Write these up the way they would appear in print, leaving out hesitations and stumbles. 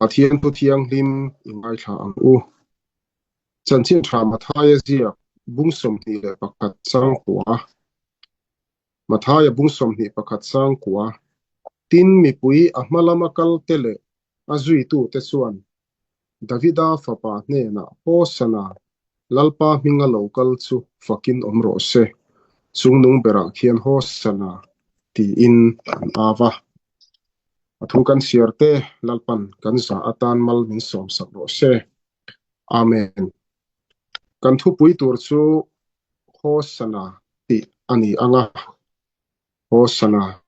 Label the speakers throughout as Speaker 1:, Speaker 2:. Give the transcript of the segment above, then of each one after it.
Speaker 1: Pathian Thu Thianghlim i ngaithla ang u. Chanchin Tha Mathaia ziak bung 21 changkua. Mathaia bung 21 changkua. Tin, mipui a hma lama kalte leh a zuitute chuan Davida fapa hnenah Hosana, Lalpa hminga lo kal chu fakin awm rawh se, chungnung berah khian Hosana tiin an au va. A thu kan chhiar te Lalpan kan za atan mal min sawmsak rawh se. Amen. Kan thupui tur chu Hosana tih a ni ang a, Hosana.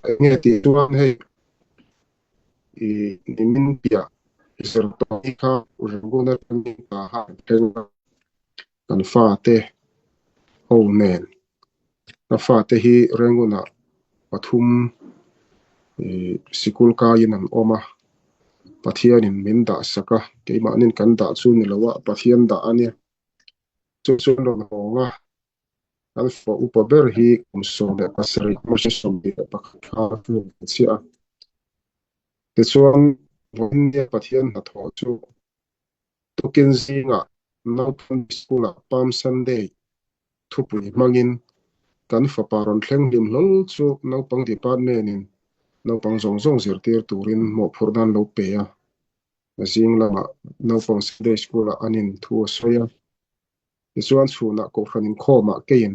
Speaker 1: Enge tih chuan hei i nimin piah zirtawp hi kha Rangoon atangin ka han thleng a, kan fate ho nen ka fate hi Rangoon ah pathum ih sikul kaiin an awm a, Pathianin min dah sak a, keimahnin kan dah chu ni lo a, Pathian dah a nia. Chu chu an rawn hawng a, kan fa upa ber hi kum 17 March 21 kha a tluk ve chiah a. Tichuan, vawiin nia Pathian hnathawh chu tukin zingah naupang school-ah Palm Sunday thupui hmangin kan fapa rawn thleng hlim hlawl chu naupang department-in naupang zawng zawng zirtir turin mawhphurhna an lo pe a. Zing lamah naupang Sunday school-ah an in thu a sawi a. Tichuan chhunah Kohhran inkhawmah keiin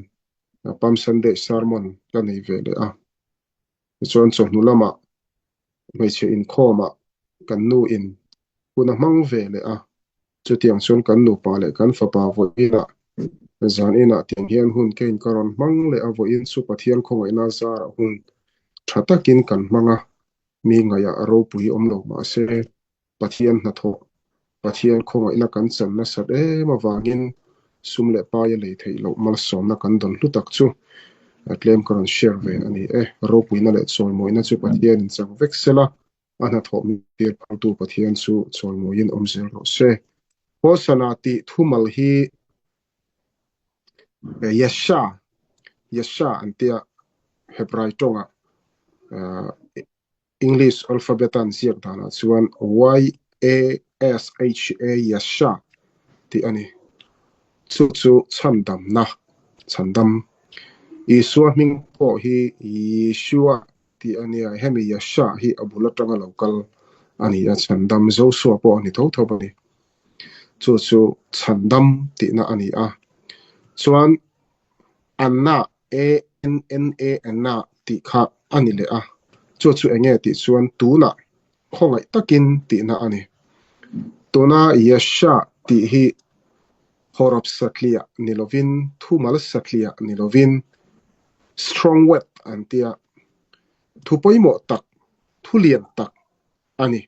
Speaker 1: Palm Sunday sermon ka nei ve leh a. Tichuan chawhnu lamah hmeichhe inkhawmah kan nu in hun a hmang ve leh a, chutiang chuan kan nupa leh kan fapa vawiinah zan inah tiang hian hun keiin ka rawn hmang leh a, vawiin chu Pathian khawngaihna zarah hun tha takin kan hmang a, mi ngaihah ropui awm lo mahse Pathian hnathawh, Pathian khawngaihna kan chan nasat em avangin sum leh paia lei theih loh malsawmna kan dawn hlu tak chu tlem ka rawn share ve a ni e. Ropuina leh chawimawina chu Pathian in chang vek sela, a hnathawh mi tir phaltu Pathian chu chawimawiin awm zel rawh se. Hosana tih thumal hi Yesha, Yesha an tia Hebrai tawngah English alphabet a an ziak danah chuan Y-A-S-H-A, Yasha, tih a ni. Chu chu chhandamna, chhandam. Isua hming pawh hi Yeshua tih a nia, hemi Yasha hi a bul atanga lo kal a ni a, chhandam Joshua pawh a ni tho tho a ni. Chu chu chhandam tihna a ni a. Chuan Anna ANNA Anna tih kha a ni leh a, chu chu eng nge tih chuan tunah khawngaih takin tihna a ni. Tuna Yesha tih hi hawrawp satliah ni lovin, thumal satliah ni lovin, strong word an tia, thu pawimawh tak, thu lian tak a ni.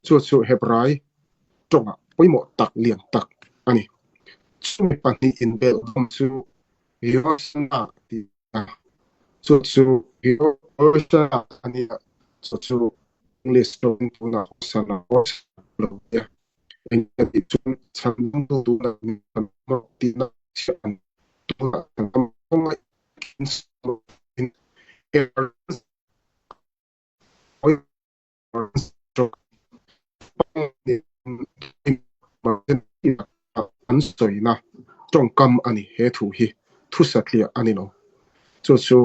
Speaker 1: Chu chu Hebrai tawngah pawimawh tak lian tak a ni. Chumi pahnih inbelh bawm chu Yoshana tih a, chu chu Yoshana a ni a, chu chu English tawngin tunah Hosana Hosana lo nia. Eng nge tih chuan chhan dangtu tunah min chhan hmawk tihna chiah a ni. Tunah kan ram khawngaih takin sawi lovin An sawina tawngkam a ni he thu hi thu satliah a ni lo. Chu chu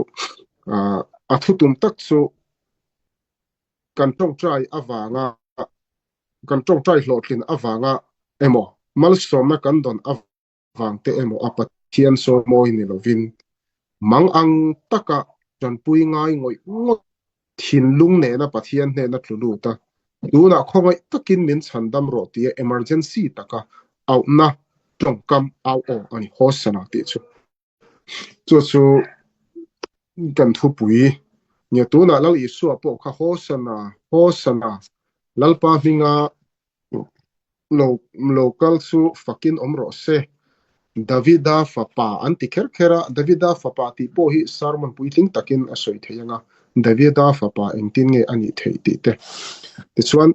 Speaker 1: a thu tum tak chu kan tawngtai avanga kan tawngtai hlawhtlin avanga emaw malsawmna kan dawn vang te emaw a Pathian sawi mawi ni lovin mang ang taka tanpui ngai ngawih ngawih thinlung nena Pathian hnena tlu lut a, tunah khawngaih takin min chhandam rawh tia emergency taka auhna tawngkam au aw a ni Hosana tih chu. Chu chu kan thupui nia tunah Lal Isua pawh kha Hosana, Hosana, Lalpa hminga lo lo kal chu fakin awm rawh se. Davida fapa an ti kher kher a, Davida fapa tih pawh hi sermon puitling takin a sawi thei ang a, Davida fapa engtin nge a nih theih tih te. Tichuan,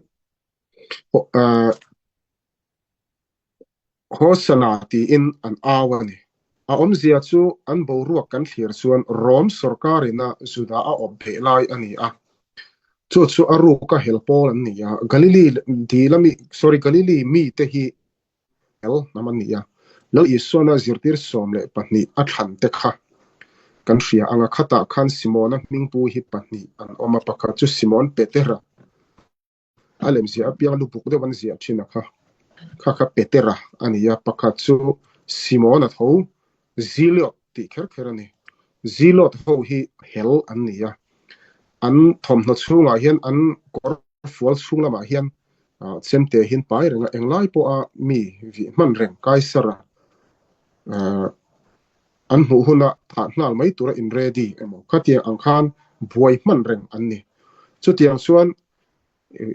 Speaker 1: Hosana tiin an au a ni. A awmzia chu an boruak kan thlir chuan Rom sorkarina Juda a awp theih lai a ni a. Chu chu a ruka hel pawl an ni a, Galili dila mi, sorry, Galili mite hi hel hnam an ni a. Lal Isuana zirtir 12 a thlan te kha kan hria ang a, khatah khan Simona hmingpu hi pahnih an awm a, pakhat chu Simon Petera, A lem ziah apiang lu buk deuh an ziah thin a kha. Kha kha Petera a ni a, pakhat chu Simona tho Zilot tih kher kher a ni. Zilot ho hi hel an ni a, an thawmhnaw chhungah hian an kawr fual chhung lamah hian chemte hian pai reng a, englai pawha mi vih hman reng Kaisara an hmuh huna thah nghal mai tura in ready emaw khatiang ang khan buai hman reng an ni. Chutiang chuan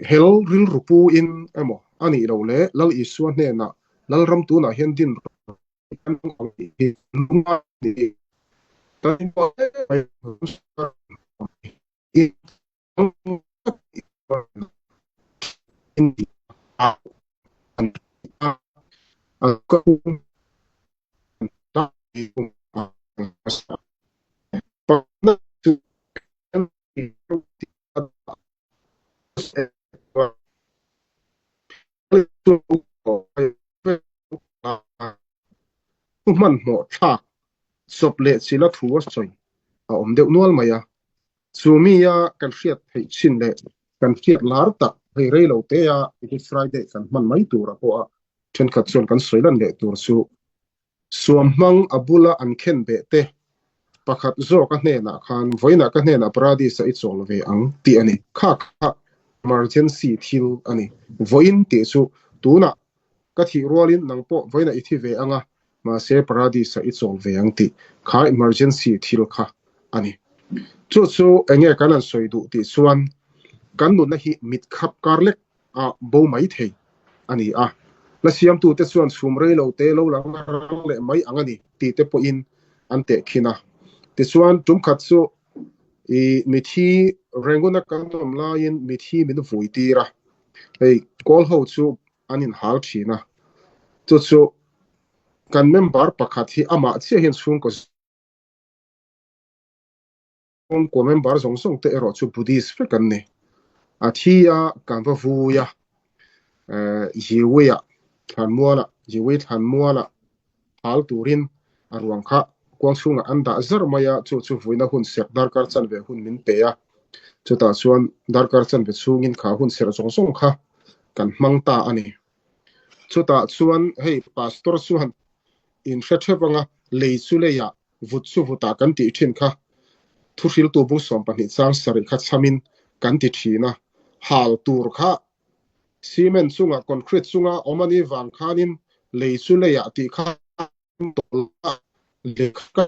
Speaker 1: hel rilru pu in emaw a nih loh leh Lal Isua hnenah Lalram tunah hian din rawh kan ang tih hi lungngai a ni. Kan inbual hle mai Thu hmanhmawh thlak chawp leh chila thu a sawi a awm deuh nual mai a. Chu mia kan hriat theih chin leh kan hriat lar tak hei rei lo te a Good Friday kan hman mai tura pawha thenkhat chuan kan sawi lan leh tur chu suam hmang a bula an khen beh te pakhat zawk a hnenah khan vawiinah ka hnenah Paradis-a i chawl ve ang tih a ni. Kha kha emergency thil a ni. Vawiin tih chu tunah ka thih rualin nang pawh vawiinah i thi ve ang a, mahse Paradis-a i chawl ve ang tih kha emergency thil kha a ni. Chu chu enge kan han sawi duh tih chuan kan nunna hi mit khap kar lek a bo mai thei a ni a, la siamtute chuan chhum rei lo te lo lang rang leh mai ang a ni tih te pawhin an tehkhin a. Tichuan tum khat chu i mithi Rangoon-a kan awm laiin mithi min vui tir a, hei kawl ho chu an inhal thin a, chu chu kan member pakhat hi amah chiah hian chhungkaw chhungkaw member zawng zawng te erawh chu Buddhist vek an ni. A thi a kan va vui a, Jiwei-ah thlanmualah, Jiwei thlanmualah hal turin a ruang kha kuang chhungah an dah zar mai a, chu chu vuina hun serh darkar chanve hun min pe a, chutah chuan darkar chanve chhungin kha hun serh zawng zawng kha kan hmang ta a ni. Chutah chuan hei Pastor chuan in hre theuh anga lei chu leiah vut chu vutah kan tih thin kha thuhriltu bung 12 chang sarih kha chhamin kan ti thin a, hal tur kha cement chungah concrete chunga awm a nih vang khanin lei chu leiah tih kha lehkha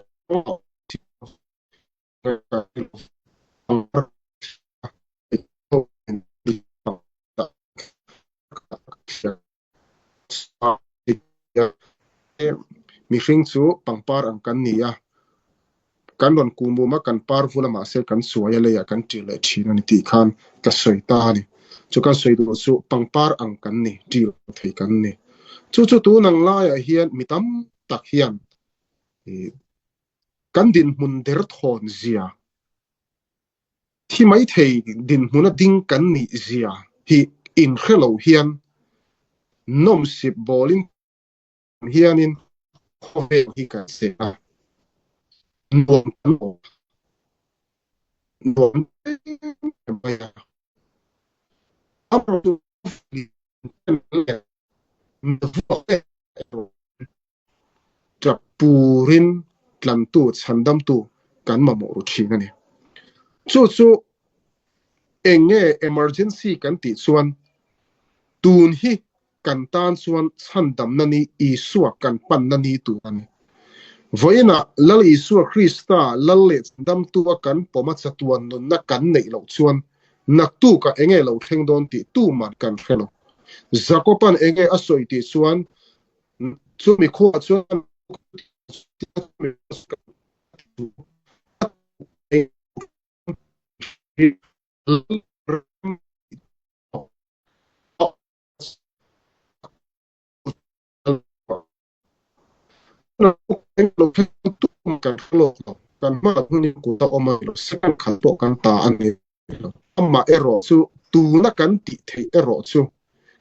Speaker 1: Mihring chu pangpar ang kan ni a, kan rawn kuhmum a, kan par vul a mahse kan suai a leiah kan ṭil leh ṭhin a ni tih khan ka sawi ta a ni. Chu kan sawi duh chu pangpar ang kan ni, ṭil thei kan ni. Chu chu tun ang laiah hian mi tam tak hian kan dinhmun derthawn zia Thi mai thei dinhmuna ding kan nih zia hi inhre lo hian nawmsip bawlin hianin khawvel hi kan seh a, nuam kan awm a, nuam em em mai a. Amaherawhchu Tap turin tlantu, chhandamtu kan mamawh ru thin a ni. Chu chu eng nge emergency kan tih chuan tun hi kan tan chuan chhandamna ni Isua kan panna ni tur a ni. Vawiinah Lal Isua Krista Lal leh chhandamtua kan pawma chatuan nunna kan neih loh chuan naktukah eng nge lo thleng dawn tih tuman kan hre lo. Jakoban eng nge a sawi tih chuan chumi khuaah chuan. Kan hlawk lo, kan hma hun in kut a awm a ni lo, second khat pawh kan ta a ni lo. Amah erawh chu tuna kan tih theih erawh chu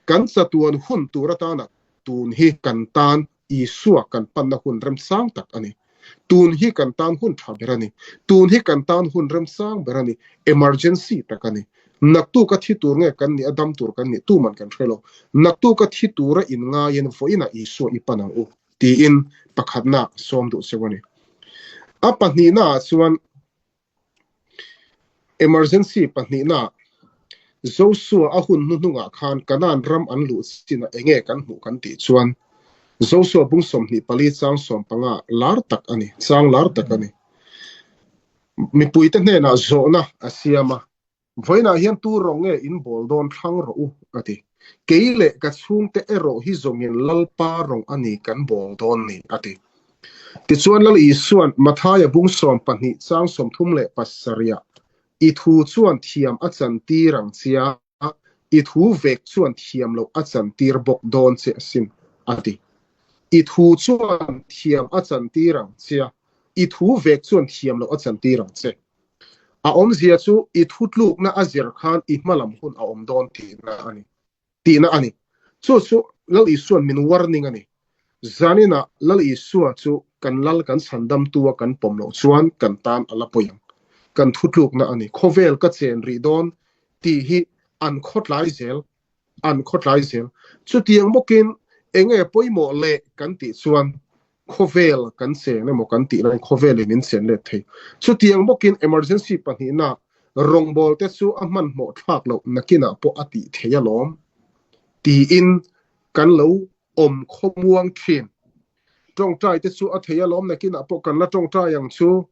Speaker 1: kan chatuan hun tur atana tun hi kan tan Isua kan panna hun remsang tak a ni. Tun hi kan tan hun tha ber a ni. Tun hi kan tan hun remsang ber a ni. Emergency tak a ni. Naktuka thi tur nge kan nih a dam tur kan nih tuman kan hre lo. Naktuka thi tura inngaiin vawiinah Isua i pan ang u tiin pakhatna sawm duh cheu a ni. A pahnihnaah chuan emergency pahnihnaah Josua a hun hnuhnungah khan Kanaan ram an luh chinah enge kan hmuh kan tih chuan Josua bung 24 chang 15 lar tak a ni, chang lar tak a ni. Mipuite hnenah zawhna a siam a, Vawiinah hian tu rawng nge in bawl dawn thlang rawh u, a ti. Kei leh ka chhungte erawh hi zawngin Lalpa rawng a ni kan bawl dawn ni, a ti. Tichuan Lal Isua'n Mathaia bung 12 chang 37ah, I thu chuan thiam a chantir ang chia, i thu vek chuan thiam loh a chantir bawk dawn che asin, a ti. I thu chuan thiam a chantir ang chia, i thu vek chuan thiam loh a chantir ang che. A awmzia chu i thu tlukna a zir khan i hmalam hun a awm dawn tihna a ni. Tihna a ni. Chu chu Lal Isua'n min warning a ni. Zaninah Lal Isua chu kan Lal kan chhandamtu a kan pawm loh chuan kan tan a la pawi ang. Kan thutlukna a ni. Khawvel ka chen rih dawn tih hi an khawtlai zel, an khawtlai zel. Chutiang bawkin enge pawimawh leh kan tih chuan khawvel kan chen emaw kan tih laiin khawvelin min chen let thei. Chutiang bawkin emergency pahnihna rawngbawl te chu a hmanhmawh thlak loh nakinah pawh a tih thei alawm tiin kan lo awm khawmuang thin. Tawngtai te chu a thei alawm nakinah pawh kan la tawngtai ang chu.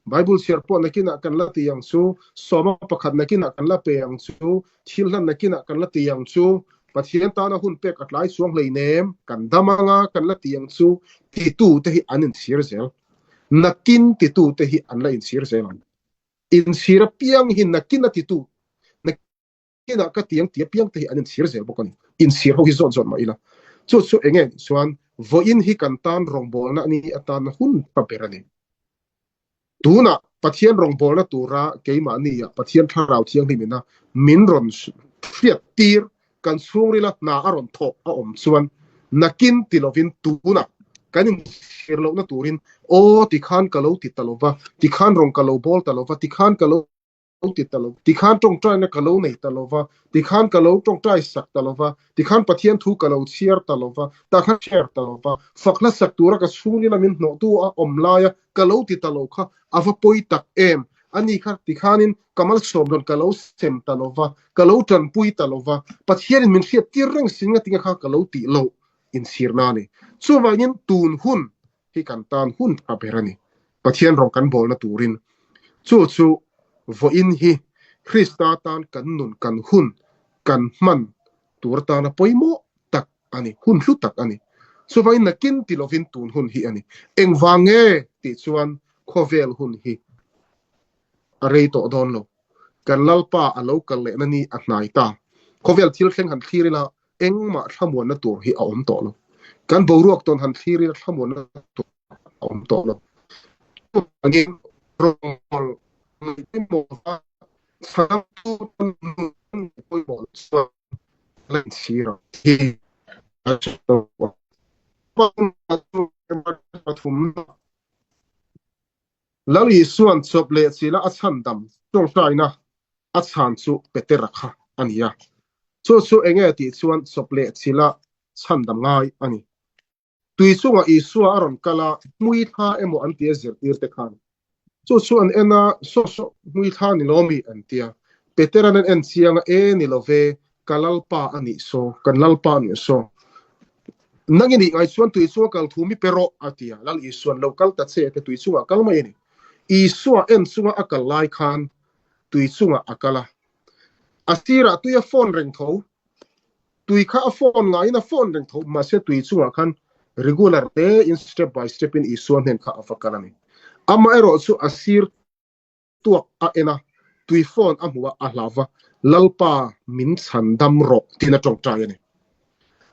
Speaker 1: Bible chhiar pawh nakinah kan la ti ang chu. Sawma pakhat nakinah kan la pe ang chu. Thil hlan nakinah kan la ti ang chu. Pathian tana hun pek a tlai chuang hleinem kan dam anga kan la ti ang chu titu te hi an inchhir zel. Nakin titu te hi an la inchhir zel ang. Inchhir apiang hi nakin a titu Kinah ka tiang tia piang te hi an inchhir zel bawk a ni. Inchhir ho hi zawt zawt mah ila. Chu chu enge nih chuan vawiin hi kan tan rawngbawlna ni atana hun tha ber a ni. Tunah Pathian rawngbawlna tura keimahnia Pathian Thlarau Thianghlimina min rawn hriat tir kan chhungrila hna a rawn thawh a awm chuan nakin ti lovin tunah kan inchhir lohna turin aw tikhan ka lo ti ta lova, tikhan rawn ka lo bawl ta lova, tikhan ka lo ti ta lo. Tikhan tawngtaina ka lo nei ta lo va, tikhan ka lo tawngtai sak ta lo va, tikhan Pathian thu ka lo chhiar ta lo va, takhan share ta lo va, fak hla sak tura ka chhungrila min hnawhtu a awm laia ka lo ti ta lo kha a va pawi tak em? Ani kha tikhanin ka malsawm rawn ka lo sem ta lo va, ka lo tanpui ta lo va, Pathianin min hriat tir reng sin ngatinge kha ka lo tih loh inchhirna a ni. Chuvangin tun hun hi kan tan hun tha ber a ni. Pathian rawng kan bawlna turin. Chu chu vawiin hi Krista tan kan nun kan hun kan hman tur atana pawimawh tak a ni, hun hlu tak a ni. Chuvangin nakin ti lovin tun hun hi a ni. Engvang nge tih chuan khawvel hun hi a rei tawh dawn lo. Kan Lalpa a lo kal lehna ni a hnai ta. Khawvel thil thleng han thlir ila engmah thlamuanna tur hi a awm tawh lo. Kan boruak tawn han thlir ila thlamuanna tur a awm tawh lo. Chuvangin rawngbâwl ngaih pawimawh va chhangtu tan nun ngaih pawimawh loh chuan la inchhir ang hi a hre lo a. Pathumna Lal Isua'n chawp leh chila a chhandam tawngtaina a chhan chu Petera kha a ni a. Chu chu enge tih chuan chawp leh chila chhandam ngai a ni. Tui chungah Isua a rawn kal a, hmui thla emaw an ti a zirtir te khan. Chu chu an en a, Saw saw, hmui thla ni lo mi? an ti a. Petera'n an en chiang a, E ni lo ve, ka Lalpa a nih saw, kan Lalpa a nih saw. Nang i nih ngai chuan tui chunga kal thu mi pe rawh, a ti a. Lal Isua'n lo kal ta che te tui chungah kal mai a ni. Isua en chunga a kal lai khan tui chungah a kal a. A sirah tui a fawn reng tho. Tui kha a fawn ngaiin a fawn reng tho, mahse tui chungah khan Regular te in step by step in Isua hnen kha a va kal a ni. Amaherawhchu a sir tuak a en a, tui phone a hmu a, a hlau va, Lalpa min chhan dam rawh tiin a tawngtai a ni.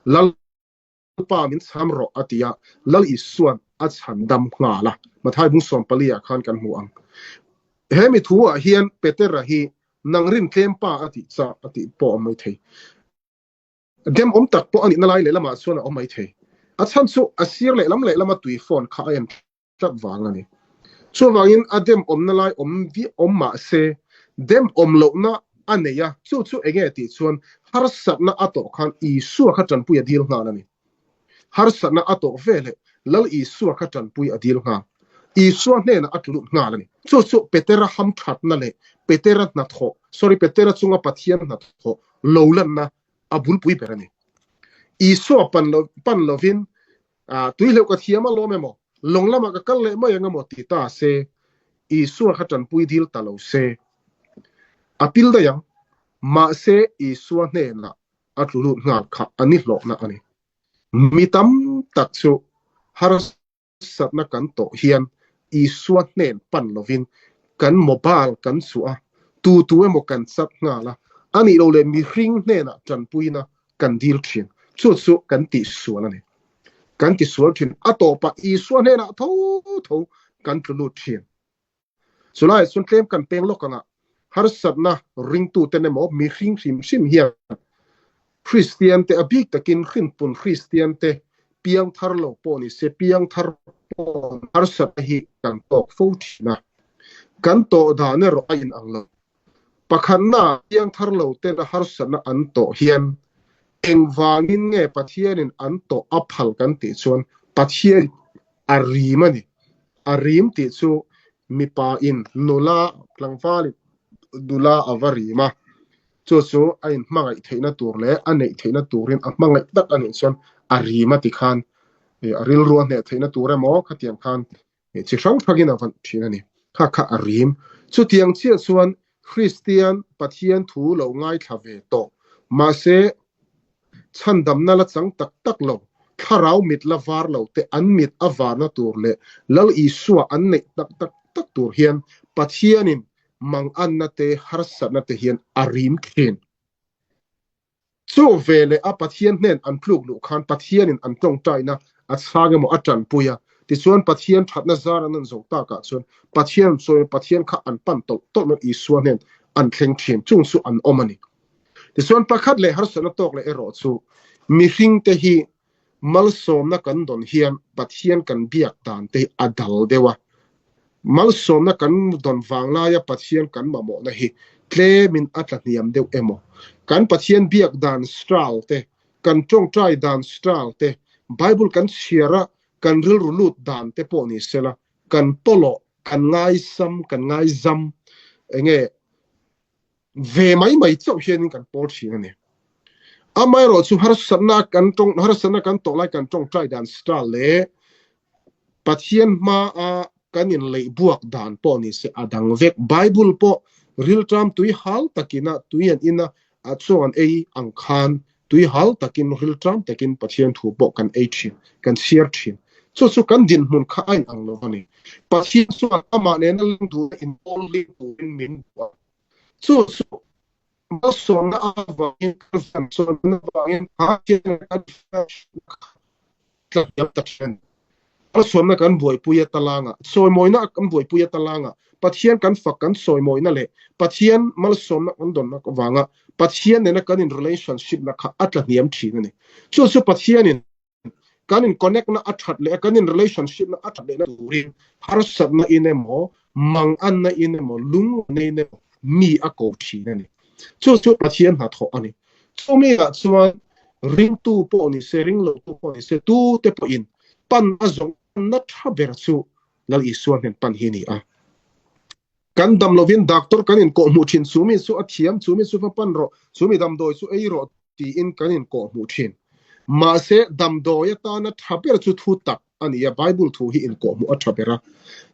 Speaker 1: Lalpa min chham rawh a ti a, Lal Isua'n a chhan dam nghal a. Mathai bung 14 ah khan kan hmu ang. He mi thu ah hian Petera hi nang rin tlem pa a tih chah a tih pawh a awm mai thei. Dem awm tak pawh a nihna lai lehlamah chuan a awm mai thei. A chhan chu a sir lehlam lehlama tui phone kha a en tlat vang a ni. Chuvangin a dem awmna lai awm viau awm mah se, dem awm lohna a nei a, chu chu eng nge tih chuan harsatna a tawh khan Isua kha tanpui a dil nghal a ni. Harsatna a tawh veleh Lal Isua kha tanpui a dil nghal. Isua hnenah a tlu lut nghal a ni. Chu chu Petera hamthatna leh Petera hnathawh, sorry, Petera chunga Pathian hnathawh lo lanna a bulpui ber a ni. Isua pan lo, pan lovin A, tui hleuh ka thiam alawm emaw, lawng lamah ka kal leh mai ang emaw ti ta se, Isua kha tanpui dil ta lo se. A pil daih ang. Mahse, Isua hnenah a tlu lut nghal kha a ni hlawhna a ni. Mi tam tak chu harsatna kan tawh hian Isua hnen pan lovin kan mobile kan chhuah a, tu tu emaw kan chat nghal a, a nih loh leh mihring hnenah tanpuina kan dil thin. Chu chu kan tihsual a ni. Kan tisual thin. A tawpah Isua hnenah tho tho kan tlu lut thin. Chulaiah chuan tlem kan peng lawk anga harsatna ringtuten emaw mihring hrim hrim hian Kristian te a bik takin hrinpun Kristian te piang thar lo pawh ni se piang thar pawh harsatna hi kan tawk fo thin a. Kan tawh dan erawh a inang lo. Pakhatna piang thar lo tena harsatna an tawh hian engvangin nge Pathianin an tawh a phal kan tih chuan Pathian a rim a ni. A rim tih chu mipa in nula tlangvalin nula a va rim a, chu chu a inhmangaih theihna tur leh a neih theihna turin a hmangaih tak a nih chuan a rim a ti khan a rilru a hneh theihna tur emaw khatiang khan Chi hrang hrangin a vanh thin a ni. Kha kha a rim. Chutiang chiah chuan Kristian Pathian thu lo ngaithla ve tawh. Mahse, chhandamna la chang tak tak lo, thlarau mit la var lo te an mit a varna tur leh Lal Isua an neih tak tak tak tur hian Pathianin manganna te harsatna te hian a rim thin. Chu veleh a Pathian hnen an tluk luh khan Pathianin an tawngtaina a chhang emaw a tanpui a, tichuan Pathian thatna zar an an zo takah chuan Pathian sawi Pathian kha an pan tawlh tawlh mai Isua hnen an thleng thin, chung chu an awm a ni. Tichuan pakhat leh harsatna tawk leh erawh chu mihringte hi Malsawmna kan dawn hian Pathian kan biak dan te hi a dal deuh a. Malsawmna kan dawn vanglaia Pathian kan mamawhna hi tlemin a tla hniam deuh emaw? Kan Pathian biak dan style te, kan tawngtai dan style te, Bible kan chhiar a kan rilru lut dan te pawh ni sela, kan pawlawh, kan ngaisam, kan ngaizam enge ve mai mai chauh hianin kan pawl thin a ni. Amaherawh chu harsatna kan tawng harsatna kan tawh lai kan tawngtai dan style leh Pathian hmaa kan inleih buak dan pawh ni se a dang vek. Bible pawh rilṭam tui hal takina tui an ina a chaw an ei ang khan tui hal takin rilṭam takin Pathian thu pawh kan ei thin, kan chhiar thin. Chu chu kan dinhmun kha a inang lo a ni. Pathian chuan amah nena leng duhna inpawl ling turin min duh a. Chu chu malsawmna avangin kan vansawnna avangin Pathian kan tla ta thin. Malsawmna kan buaipui a talanga, sawimawina kan buaipui a talanga, Pathian kan fak kan sawimawina leh Pathian malsawmna kan dawnna avanga Pathian nena kan in relationship na kha a tla hniam thin a ni. Chu chu Pathianin kan in connect na a that leh a kan in relationship na a that leh na turin harsatna in emaw manganna in emaw lungngaihna in emaw mi a ko thin a ni. Chu chu Pathian hnathawh a ni. Chumi ah chuan ringtu pawh ni se ringlotu pawh ni se tute pawhin pan a zawng na tha ber chu Lal Isua hnen pan hi a ni a. Kan dam lovin doctor kan inkawhhmuh thin, chumi chu a thiam, chumi chu va pan rawh, chumi damdawi chu ei rawh tiin kan inkawhhmuh thin. Mahse, damdawi atana tha ber chu thu tak a ni a, Bible thu hi inkawhhmuh a tha ber a.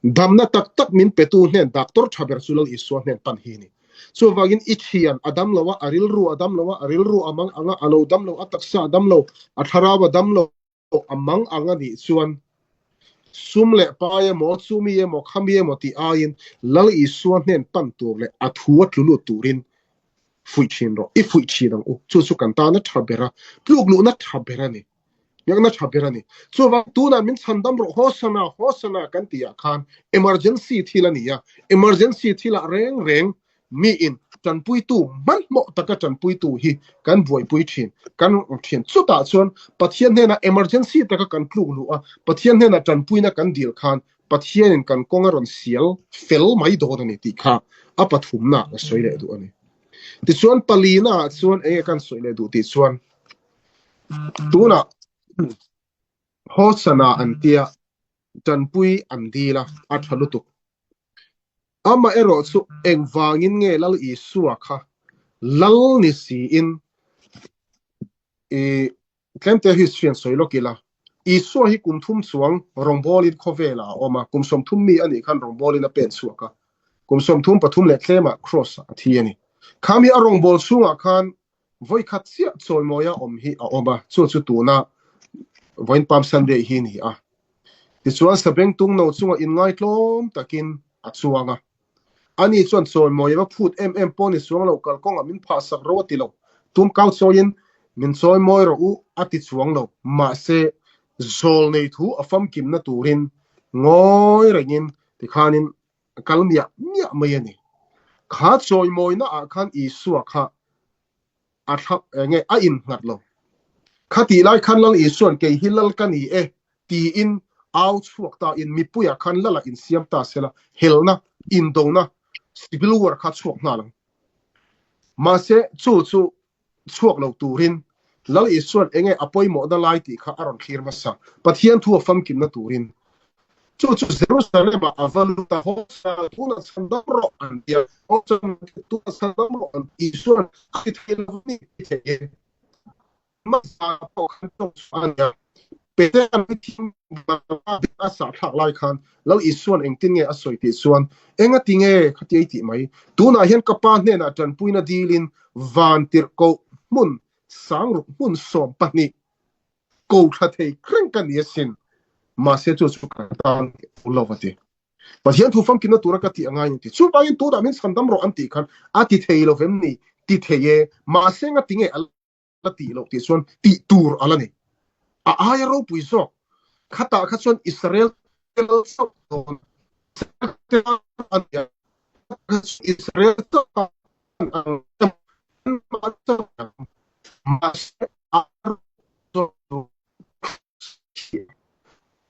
Speaker 1: Damna tak tak min petu hnen doctor tha ber chu Lal Isua hnen pan hi a ni. Chuvangin i thian a dam lo a, a rilru a dam lo a, a rilru a mang ang a, a lo dam lo, a taksa a dam lo, a thlarau a dam lo. pawh a mang ang a nih chuan sum leh pai emaw, chumi emaw, khami emaw tih aiin Lal Isua hnen pan tur leh a thu a tlu lut turin fuih thin rawh. I fuih thin ang u. Chu chu kan tana tha ber a, tluk luhna tha ber a ni. Biakna tha ber a ni. Chuvang tunah min chhandam rawh, Hosana, Hosana kan tihah khan emergency thil a ni a, emergency thilah reng reng miin tanpuitu hmanhmawh taka tanpuitu hi kan buaipui thin, kan rawn thin. Chutah chuan Pathian hnenah emergency taka kan tluk luh a, Pathian hnenah tanpuina kan dil khan Pathianin kan kawng a rawn sial fel mai dawn a ni tih kha a pathumnaah ka sawi leh duh a ni. Tichuan palinaah chuan enge kan sawi leh duh tih chuan tunah Hosana an tia tanpui an dil a, a tha lutuk. Amaherawh chu engvangin nge Lal Isua kha Lal ni siin i tlemte history an sawi lawk ila. Isua hi kum thum chuang rawngbawlin khawvelah a awm a, kum 30 mi a nih khan rawngbawlin a pen chhuak a, kum 33 leh tlemah cross ah a thi a ni. Khami a rawngbâwl chhungah khan Vawikhat chiah chawimawia awm hi a awm a, chu chu tuna vawiin Palm Sunday hi ni a. Tichuan Sabengtung no chunga inngaitlawm takin a chuang a. Ani chuan chawimawia va phut em em pawh ni chuang lo, kalkawngah min phahsak ro a ti lo. Tumkau chawiin min chawimawi rawh u a ti chuang lo. Mahse, zawl nei thu a famkimna turin ngawi rengin tikhanin a kal miah miah mai a ni. Kha chawimawina ah khan Isua kha a thla enge a innghat lo. Kha tih lai khan Lal Isua'n kei hi Lal ka ni e tiin au chhuak ta in mipuiah khan Lal ah insiam ta sela helna, indona, civil war kha chhuak nghal ang. Mahse chu chu chhuak lo turin Lal Isua'n enge a pawimawhna lai tih kha a rawn thlir hmasa, Pathian thu a famkimna turin. Chu chu Jerusalem-ah a va lut a, Hosana, tunah chhandam rawh an ti a, Hosana, tunah chhandam rawh an ti. Isua'n a ti thei lo a ni ti thei e. Hmasa pawh khan tawng chhuah a ni a, Petera'n mithiam a sahthlak lai khan Lal Isua'n engtin nge a sawi tih chuan, Engati nge khatia i tih mai? Tunah hian ka Pa hnenah tanpuina dilin van tirhkoh hmun sangruk hmun 12 ko thla thei reng ka ni asin, mahse chu chu ka tan a lo a ti. Pathian thu famkimna tura ka tih a ngai an ti. Chuvangin tunah min chhandam rawh an tih khan a ti thei lo vem ni? Ti thei e, mahse ngati nge a la tih loh tih chuan tih tur a la ni. A aia ropui zawk khatah kha chuan Israel te lal chauh dawn a ni a, Israel chauh an ang anmah chauh ang mahse a zawk tur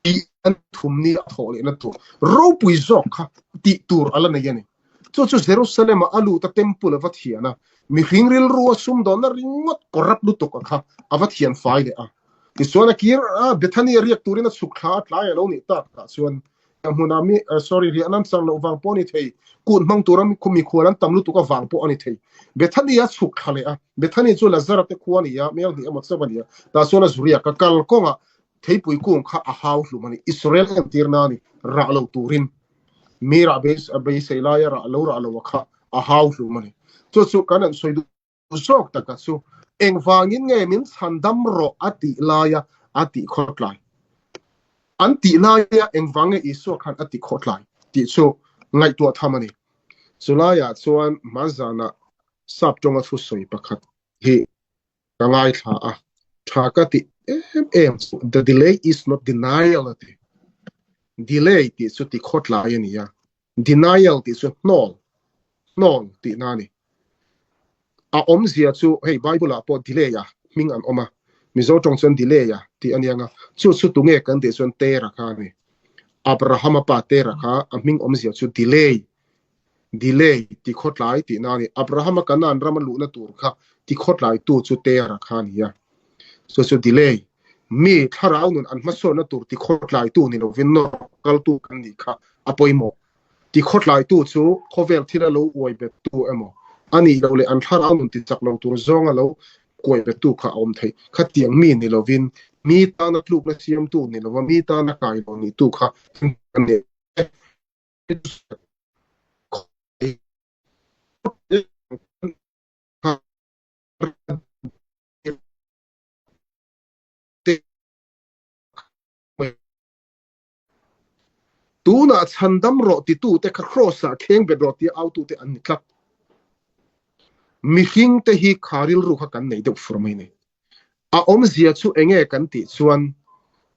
Speaker 1: tih an thum ni a thawh lehna tur ropui zawk kha tih tur a la nei a ni. Chu chu Jerusalem-a a lut a temple a va thian a, mihring rilru a sumdawnna ringawt corrupt lutuk a kha a va thian fai leh a. Tichuan a kir a, Bethany a riak turin a chhuk thla a, tlai a lo nih tak ah chuan hmunah mi sorry riahna an chang loh vang pawh a ni thei, kut hmang tura mikhual an tam lutuk avang pawh a ni thei. Bethany a chhuk thla leh a, Bethany chu Lazara te khua a ni a, mel hnih emaw chauh a ni a, tah chuan a zu riak a, kalkawngah Theipui kung kha a hau hlum a ni. Israel entir na a ni, rah lo turin. Mi rah beisei laia rah lo rah lo a kha a hau hlum a ni. Chu chu kan han sawi duh zawk taka chu engvangin nge min chhandam rawh a tih laia a tih khawtlai? An tih laia engvang nge Isua khan a ti khawtlai tih chu ngaihtuah tham a ni. Chulaiah chuan hmanzanah sap tawnga thusawi pakhat hi Ka ngaithla a, tha ka ti em em chu the delay is not denial a ti. Delay tih chu ti khawtlai a ni a, denial tih chu hnawl, hnawl tihna a ni. A awmzia chu hei Bible ah pawh delay a hming an awm a, Mizo tawng chuan delay a tih a nia nga, chu chu tunge kan tih chuan Tera kha a ni. Abraham-a pa Tera kha a hming awmzia chu delay Delay, ti khawtlai tihna a ni. Abraham-a Kanaan rama luhna tur kha ti khawtlaitu chu Tera kha a ni a. Chu chu delay, mi thlarau nun an hmasawnna tur ti khawtlaitu ni lovin nawr kaltu kan nih kha a pawimawh. Ti khawtlaitu chu khawvel thila lo uai bettu emaw a nih loh leh an thlarau nun ti chak lo tur zawnga lo kuai bettu kha a awm theih. Khatiang mi ni lovin mi tana tlukna siamtu ni lova mi tana kai lo nihtu kha a ni. Tunah chhandam rawh titute kha Kraws-ah kheng bet rawh tia autute an ni tlat. Mihringte hi kha rilru kha kan nei deuh fur mai ni. A awmzia chu enge kan tih chuan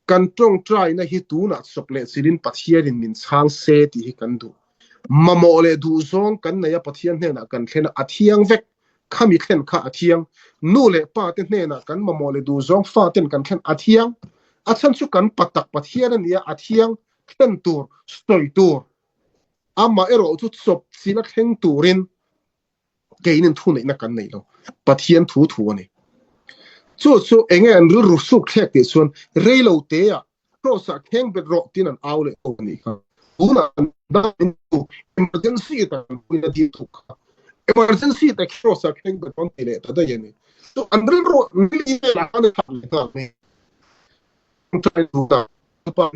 Speaker 1: kan tawngtaina hi tunah chawp leh chilhin Pathianin min chhang se tih hi kan duh. Mamawh leh duhzawng kan nei a Pathian hnenah kan thlen a, a thiang vek. Khami thlen kha a thiang. Nu leh pa te hnenah kan mamawh leh duhzawng fa ten kan thlen a thiang. A chhan chu kan pa tak Pathian a nia, a thiang thlen tur, sawi tur. Amah erawh chu chawp chilh a thleng turin keinin thuneihna kan nei lo. Pathian thu thu a ni. Chu chu enge an rilru suk thlek tih chuan rei lo teah Kraws-ah kheng bet rawh tiin an au leh tawk a nih kha. Tunah an dan chu emergency ta an puina dil thuk kha. Emergency ta Kraws-ah kheng bet rawh an ti leh ta daih a ni. Chu an rilru mili velah khan a thlak leh nghal mai. Tawngtai duhna Lalpa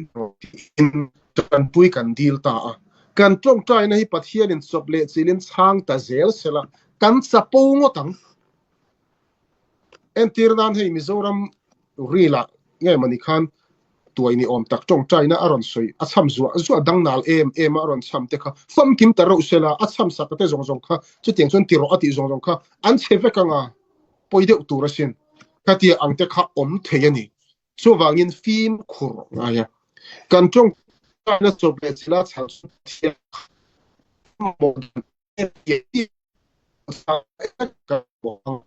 Speaker 1: tiin tanpui kan dil ta a. Kan tawngtaina hi Pathianin chawp leh chilin chhang ta zel sela kan chapo ngawt ang. Entir nan hei Mizoram ril ah nge mawni khan tuai ni awm tak tawngtaina a rawn sawi a chham zuah zuah dang nal em em a a rawn chham te kha famkim ta reuh sela a chham sak te zawng zawng kha chutiang chuan ti rawh a tih zawng zawng kha an chhe vek anga pawi deuh tur asin. Khatia ang te kha awm thei a ni. Chuvangin fimkhur ngai a, kan tawngtaina chawp leh chila chhal chu Pathian kha mamawh dan em em tih kan mamawh ang.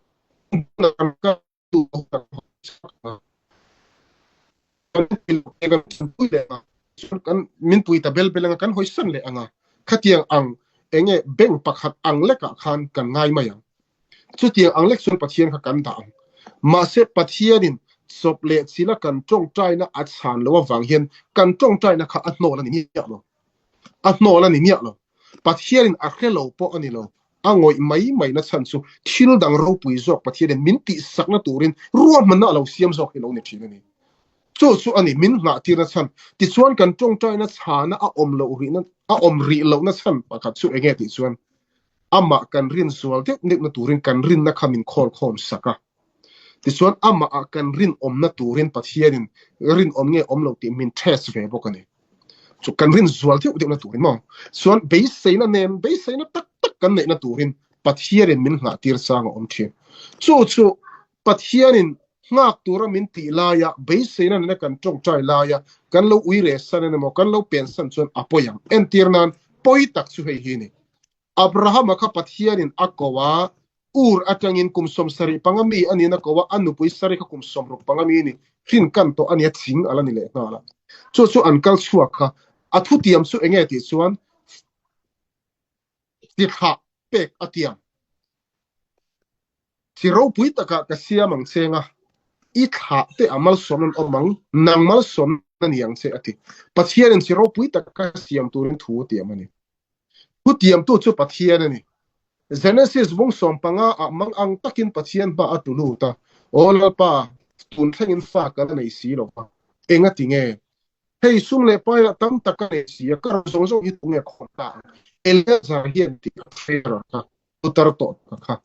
Speaker 1: Kan kal duh lo kan hawi chak ang a, kan ti lo te kan tanpui leh ang a, chuan kan min pui ta bel bel ang a, kan hawi san leh ang a, khatiang ang enge bank pakhat ang lekah khan kan ngai mai ang. Chutiang ang lek chuan Pathian kha kan dah ang. Mahse, Pathianin chawp leh chila kan tawngtaina a chhan loh avang hian kan tawngtaina kha a hnawl a ni miah lo. A hnawl a ni miah lo. Pathianin a hre lo pawh a ni lo. A ngawih mai mai na chhan chu thil dang ropui zawk Pathianin min tihsakna turin ruahmanna a lo siam zawk hi lo ni thin a ni. Chu chu a ni min nghahtirna chhan. Tichuan kan tawngtaina chhana a awm loh rihna a awm rih lohna chhan pakhat chu enge tih chuan Amah kan rin zual deuh neuhna turin kan rinna kha min khawl khawm sak a. Tichuan amahah kan rinawmna turin Pathianin rinawm nge awm lo tih min test ve bawk a ni. Chu kan rin zual deuh deuhna turin maw? Chuan beiseina nen beiseina tak tak kan neihna turin Pathianin min nghahtir chang a awm thin. Chu chu Pathianin nghak tura min tih laia beiseina nena kan tawngtai laia kan lo ui reh san emaw kan lo pen san chuan a pawi ang. Entir nan pawi tak chu hei hi a ni. Abrahama kha Pathianin a ko a, Ur atangin kum 75 mi a niin a ko a, a nupui Sari kha kum 65 mi a ni, hrin kan tawh a nia ching a la ni leh nghal a. Chu chu an kal chhuak kha a thutiam chu enge tih chuan tithlah pek a tiam. Chi ropui takah ka siam ang che nga, i thlah te a malsawm an awm ang, nang malsawm na ni ang che a ti. Pathianin chi ropui taka siam turin thu a tiam a ni. Thu tiamtu chu Pathian a ni. Genesis bung 15 ah mang ang takin Pathian hma a tlu lut a, Aw Lalpa, tun thlengin fa ka la nei si lo va, enga ti nge? Hei sum leh paiah tam tak ka nei si a, ka ro zawng zawng hi tunge khawm ta ang? Eleazar hian tih a hre rawh kha. Putar tawh ta kha.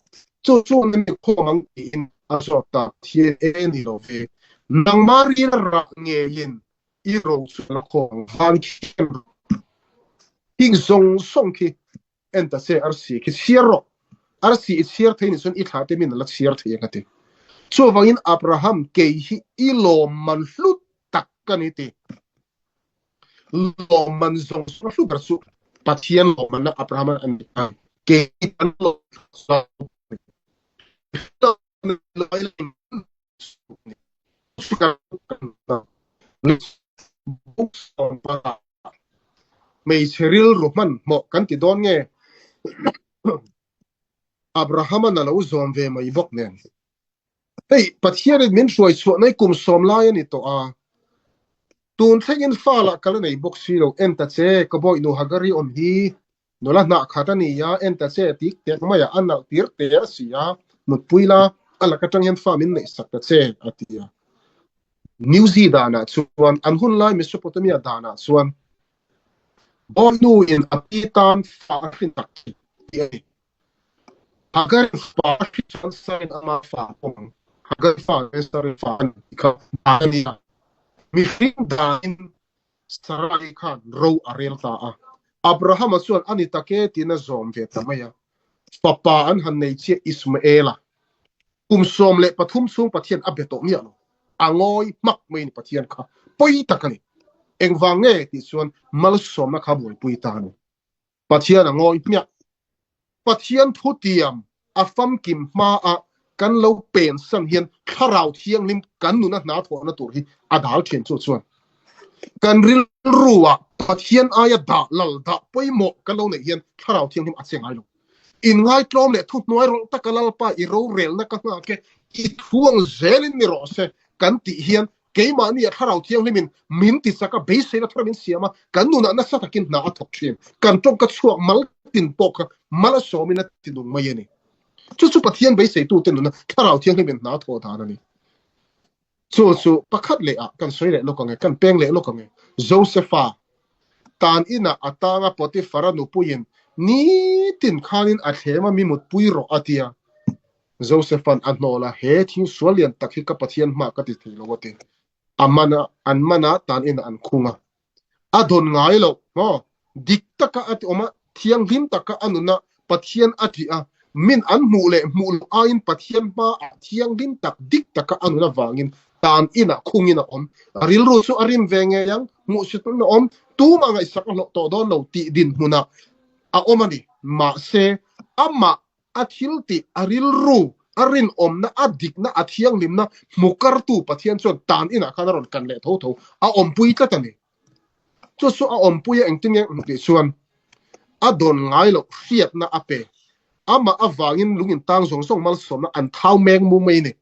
Speaker 1: Chu chu na mi khawm ang tiin a zawt ta thian e ni lo ve. Nangmah ril rah ngeiin i ro chu la khawm ang van khian rawh. Hing zawng zawng khi en ta che arsi khi chhiar rawh. Arsi i chhiar thei nih chuan i thlah te min a la chhiar thei ang a ti. Chuvangin Abraham kei hi i lawmman hlu tak ka ni ti. Lawmman zawng zawng hlu ber chu Pathian lawmmanna Abraham a ni a, kei kan Hmeichhe rilru hmanhmawh kan ti dawn nge? Abraham-an a lo zawm ve mai bawk nen. Hei, Pathianin min hruai chhuah mai kum 10 lai a ni tawh a, tun thlengin fa lah ka la nei bawk si lo. En ta che, ka bawihnu Hagari awm hi nula hnah khat a ni a, en ta che tik tek maiah a nalh tir ter a si a, mutpui la, a lak atang hian fa min neih sak ta che, a ti a. New Zee danah chuan, an hun lai Mesopotamia danah chuan bawihnu in a pi tan fa a hrin tak tih a ni. Hagar fa hi chuan Sarin ama fa a pawm ang. Hagar fa te Sarin fa an tih kha dan a ni a. Mihring danin Sarai khan ro a rel ta a. Abrahama chuan a ni tak e tiin a zawm ve ta mai a. Fapa an han nei chiah Ismaela. Kum 13 chhung Pathian a be tawh miah lo. A ngawi hmak mai a ni Pathian kha pawi tak a ni. Engvang nge tih chuan malsawmna kha buaipui ta a ni. Pathian a ngawi hmiah. Pathian thutiam a famkim hmaah kan lo pensan hian Thlarau Thianghlim kan nuna hna thawhna tur hi a dal thin chu chuan kan rilruah Pathian aia dah lal dah pawimawh kan lo neih hian Thlarau Thianghlim a che ngai lo. Inngaitlawm leh thuhnuai rawlh taka Lalpa i rorelna ka nghak e, i thuang zelin ni rawh se kan tih hian Keimahni a Thlarau Thianghlimin min ti chak a, beiseina thar min siam a, kan nunah nasa takin hna a thawk thin. Kan tawngka chhuak mal tin pawh kha mal a sawmin a ti nung mai a ni. Chu chu Pathian beiseitute nuna Thlarau Thianghlimin hna a thawh dan a ni. Chu chu pakhat leh ah kan sawi leh lawk ang e, kan peng leh lawk ang e. Josefa tan inah a tanga Potifara nupuiin nitin khanin a thlem a mi mutpui rawh a tia. Josepha'n a hnawl a, He thil sual lian tak hi ka Pathian hmah ka ti thei lo a ti. A man a, an man a, tan inah an khung a. A dawn ngai loh, maw? Dik taka a ti awm a, thianghlim taka a nun a, Pathian a tih a, min an hmuh leh hmuh loh aiin Pathian hmaah thianghlim tak, dik taka a nun avangin tan inah khungin a awm. A rilru chu a rim ve ngei ang, hmuhsitna a awm, tumah ngaihsak a hlawh tawh dawn lo tih dinhmunah a awm a ni. Mahse, amah A thil tih, a rilru, a rinawmna, a dikna, a thianghlimna hmu kartu Pathian chuan tan inah khan a rawn kan leh tho tho, a awmpui tlat a ni. Chu chu a awmpui a engtin nge tih chuan a dawn ngai loh hriatna a pe. Amah avangin lung intang zawng zawng malsawmna an thau meng mung mai a ni.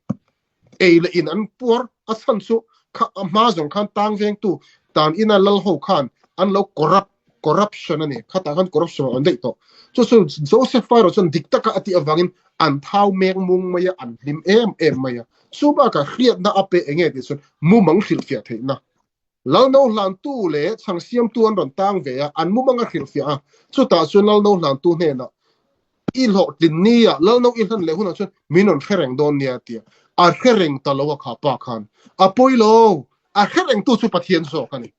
Speaker 1: Ei leh in an puar a chhan chu kha a hma zawng khan tang vengtu tan ina lal ho khan an lo corrupt corruption a ni khatah khan corruption a awm daih tawh chu chu Joseph erawh chuan dik taka a tih avangin an thau meng mung mai a an hlim em em mai a chu bakah hriatna a pe enge tih chuan mumang hrilhfiah theihna Lalno hlantu leh chhang siamtu an rawn tang ve a, an mumang a hrilhfiah a, chutah chuan Lalno hlantu hnenah I hlawhtlin nia, Lalno i hlan leh hunah chuan min rawn hre reng dawn nia tia a hre reng ta lo a kha pa khan a pawi lo, a hre rengtu chu Pathian zawk a ni.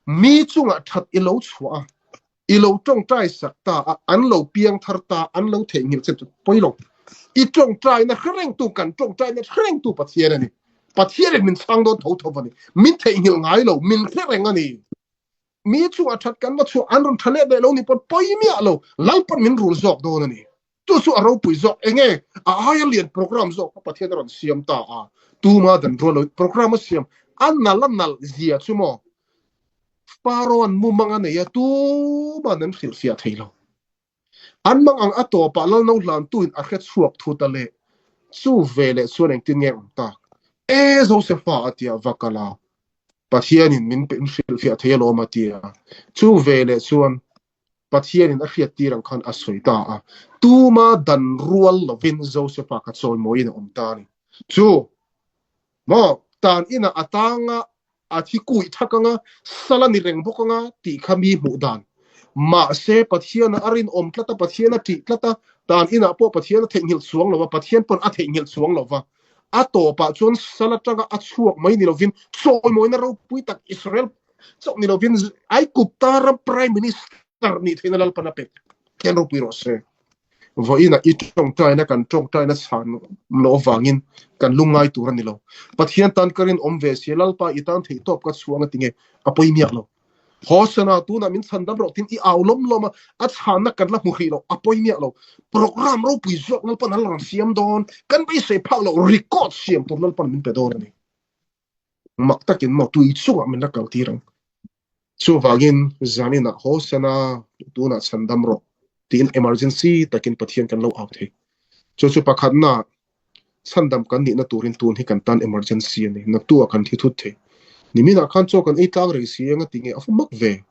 Speaker 1: Mi chungah that i lo chhuah a, I lo tawngtai sak ta a, an lo piang thar ta, an lo theihnghilh che chu pawi lo. I tawngtaina hre rengtu, kan tawngtaina hre rengtu Pathian a ni. Pathianin min chhang dawn tho tho a ni. Min theihnghilh ngai lo, min hre reng a ni. Mi chungah that kan va chhuah, an rawn tha leh leh lo ni pawn pawi miah lo, Lalpan min rul zawk dawn a ni. Chu chu a ropui zawk, enge a aia lian program zawk kha Pathian a rawn siam ta a, tuma dan rual lo program a siam, a nal a nalh zia chu maw Pharaoh-a'n mumang a nei a, tuma'n an hrilhfiah thei lo. An mang ang a tawpah Lalno hlantuin a hre chhuak thut a leh chu ve leh chuan engtin nge awm tak? E Josefa a ti a, va kal a, Pathianin min hrilhfiah thei alawm a ti a, chu ve leh chuan Pathianin a hriattir ang khan a sawi ta a, tuma dan rual lovin Josefa kha chawimawiin a awm ta a ni. Chu maw tan inah a tanga a thi kuih thak anga, sal a ni reng bawk anga tih kha mi hmuh dan. Mahse, Pathiana a rinawm tlat a, Pathian a ṭih tlat a, tan inah pawh Pathian a theihnghilh chuang lo a, Pathian pawn a theihnghilh chuang lo va. A tawpah chuan sal aṭanga a chhuak mai ni lovin chawimawina ropui tak Israel Chauh ni lovin Aigupta ram Prime Minister nih theihna Lalpan a pek hian ropui rawh se. Vawiinah i tawngtaina kan tawngtaina chhan loh avangin kan lungngai tur a ni lo. Pathian tan ka rinawm ve sia Lalpa i tan theihtawp ka chhuang a ti nge a pawi miah lo. Hosana tunah min chhan dam rawh tiin i au lawm lawm a, a chhanna kan la hmu hrih lo a pawi miah lo. Program ropui zawk Lalpan an rawn siam dawn, kan beisei phak loh record siam tur Lalpan min pe dawn a ni. Mak takin maw tui chungah min la kal tir ang. Chuvangin zaninah haw sana tunah chhandam rawh tiin emergency takin Pathian kan lo au thei. Chu chu pakhatna chhandam kan nihna turin tun hi kan tan emergency a ni. Naktuah kan thi thut thei. Niminah khan chaw kan ei tlang rei si eng a ti nge a fu mak ve.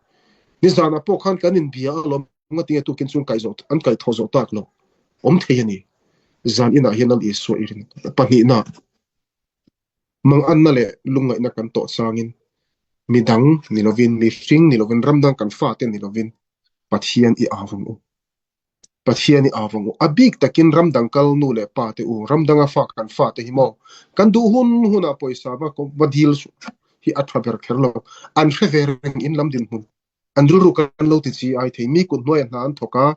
Speaker 1: Nizanah pawh khan kan inbia alawm nga ti nge tukin chu an kaih zawh an kaih thawh zawh tak lo awm thei a ni. Zan inah hian Lal Isua i rin pahnihna. Manganna leh lungngaihna kan tawh changin midang ni lovin, mihring ni lovin, ramdang kan fate ni lovin Pathian i au ang u. Pathian i au ang u. A bik takin ramdang kal nu leh pa te u, ramdanga fa kan fate hi maw kan duh hun hunah pawisa va va dil suh. hi a tha ber kher lo. An hre ve reng in lam dinhmun. An rilru kan lo ti chi ai thei. Mi kut hnuaiah hna an thawk a,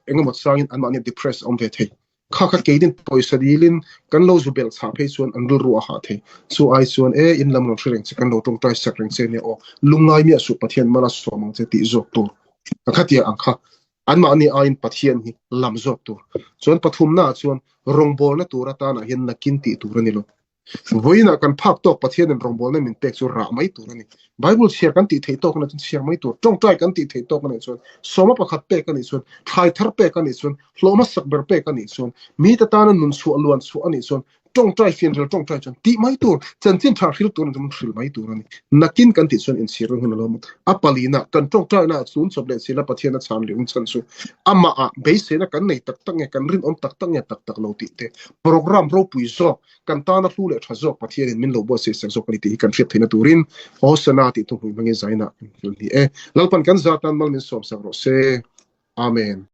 Speaker 1: engemaw changin anmahni depress a awm ve thei. Kha kha keinin pawisa dilin kan lo zu belh chhah phei chuan an rilru a hah thei. Chu ai chuan e, in lam rawn hre reng che, kan lo tawngtai sak reng che nia aw, lungngai miah suh Pathian mal a sawm ang che tih zawk tur. Ka khatia ang kha anmahni aiin Pathian hi lam zawk tur. Chuan pathumnaah chuan rawngbawlna tur atanah hian nakin tih tur a ni lo. Vawiinah kan phak tawk Pathianin rawngbawlna min pek chu rah mai tur a ni. Bible chhiar kan tih theih tawk a nih chuan chhiar mai tur, tawngtai kan tih theih tawk a nih chuan, sawma pakhat pek a nih chuan, thlai thar pek a nih chuan, hlawhma sak ber pek a nih chuan, mite tana nun chhuah luan chhuah a nih chuan, tawngtai fianrel tawngtai chuan tih mai tur, chanchin tha hril tur a nih chuan hril mai tur a ni. Nakin kan tih chuan inchhirna hun a lo awm. A palina kan tawngtaina chhun chawp leh chhila Pathian a chhan leh um chhan chu amahah beiseina kan nei tak tak nge, kan rinawm tak tak nge tak tak lo tih te, program ropui zawk Kan tana hlu leh tha zawk Pathianin min lo buatsaih sak zawk a ni tih hi kan hriat theihna turin Hosana tih thuhmui hmangin zainah kan fel ni e. Lalpan kan zatan mal min sawmsak rawh se. Amen.